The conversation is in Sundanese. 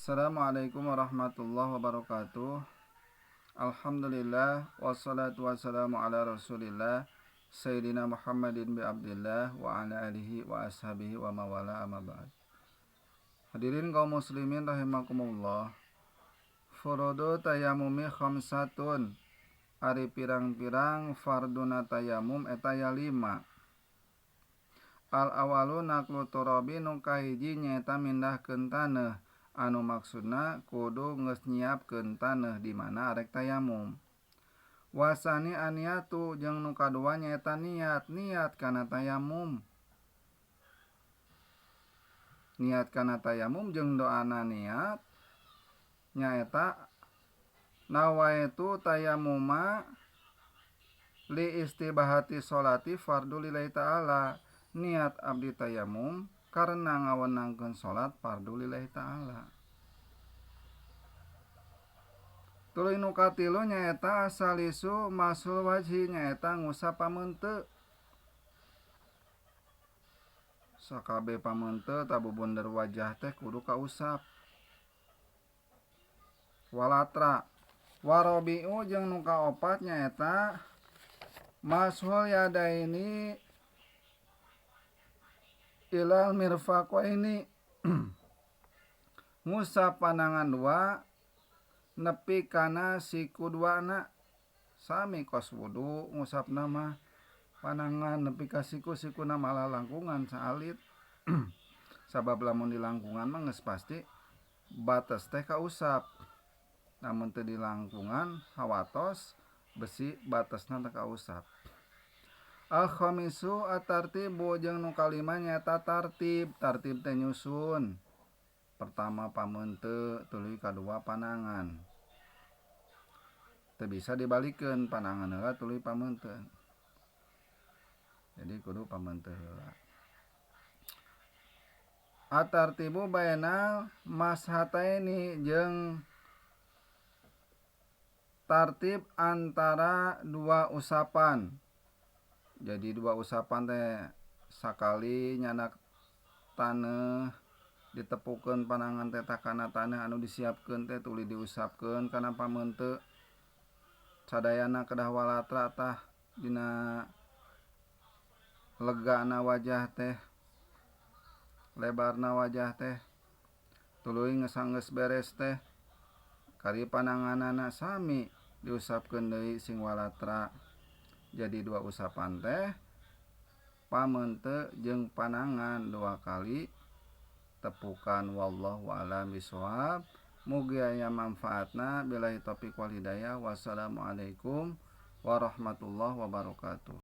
Assalamualaikum warahmatullahi wabarakatuh. Alhamdulillah wassalatu wassalamu ala Rasulillah Sayyidina Muhammadin bi Abdillah wa ala alihi wa ashabihi wa mawala amma ba'd. Hadirin kaum muslimin rahimakumullah. Furudu tayamumi khamsatun. Ari pirang-pirang farduna tayamum eta ya 5. Al awalu naklu turabi nu kahiji nyaeta mindahkeun taneuh. Anu maksudna kudu geus nyiapkeun taneuh di mana arek tayamum. Wasani aniatu jeung nu kadua nyaeta niat, niat kana tayamum. Niat kana tayamum jeung doana niat nyaeta nawaitu tayamuma li istibahati sholati fardu lillahi ta'ala. Niat abdi tayamum karena ngawenangkeun salat fardu lillahi ta'ala. Tuluy nu katilu nyaeta salisu masul wajhi nyaeta ngusap pameunteuk. Sakabe pameunteuk tabubunder wajah teh kudu kausap. Walatra warobiu jeung nu kaopat nyaeta mashul yadaini ilal mirfaqaini ngusap panangan dua nepi kana siku duana. Sami kos wudu ngusapna mah panangan nepi ka siku, sikuna malah langkungan saalit. Sabab lamun di langkungan mah geus pasti batas teh kausap. Namun teu di langkungan hawatos besi batasna teh kausap. Al khamisu at-tartibu jeung nu kalima nyaeta tartib. Tartib teh nyusun. Pertama pameunteuk, tuluy kadua panangan. Teu bisa dibalikeun panangan heula tuluy pameunteuk. Jadi kudu pameunteuk heula. At-tartibu bainal mashataini jeung tartib antara dua usapan. Jadi dua usapan teh sakali nyanak taneuh ditepukeun panangan teh kana taneuh anu disiapkeun teh tuluy diusapkeun kana pameunteuk. Sadayana kedah walatra tah dina legana wajah teh, lebarna wajah teh, tuluy geus beres teh kari pananganana sami diusapkeun deui sing walatra. Jadi dua usapan teh pameunteuk jeung panangan dua kali tepukan. Wallahu a'lam bishawab. Mugi aya manfaatna. Billahi taufiq wal hidayah. Wassalamualaikum warahmatullahi wabarakatuh.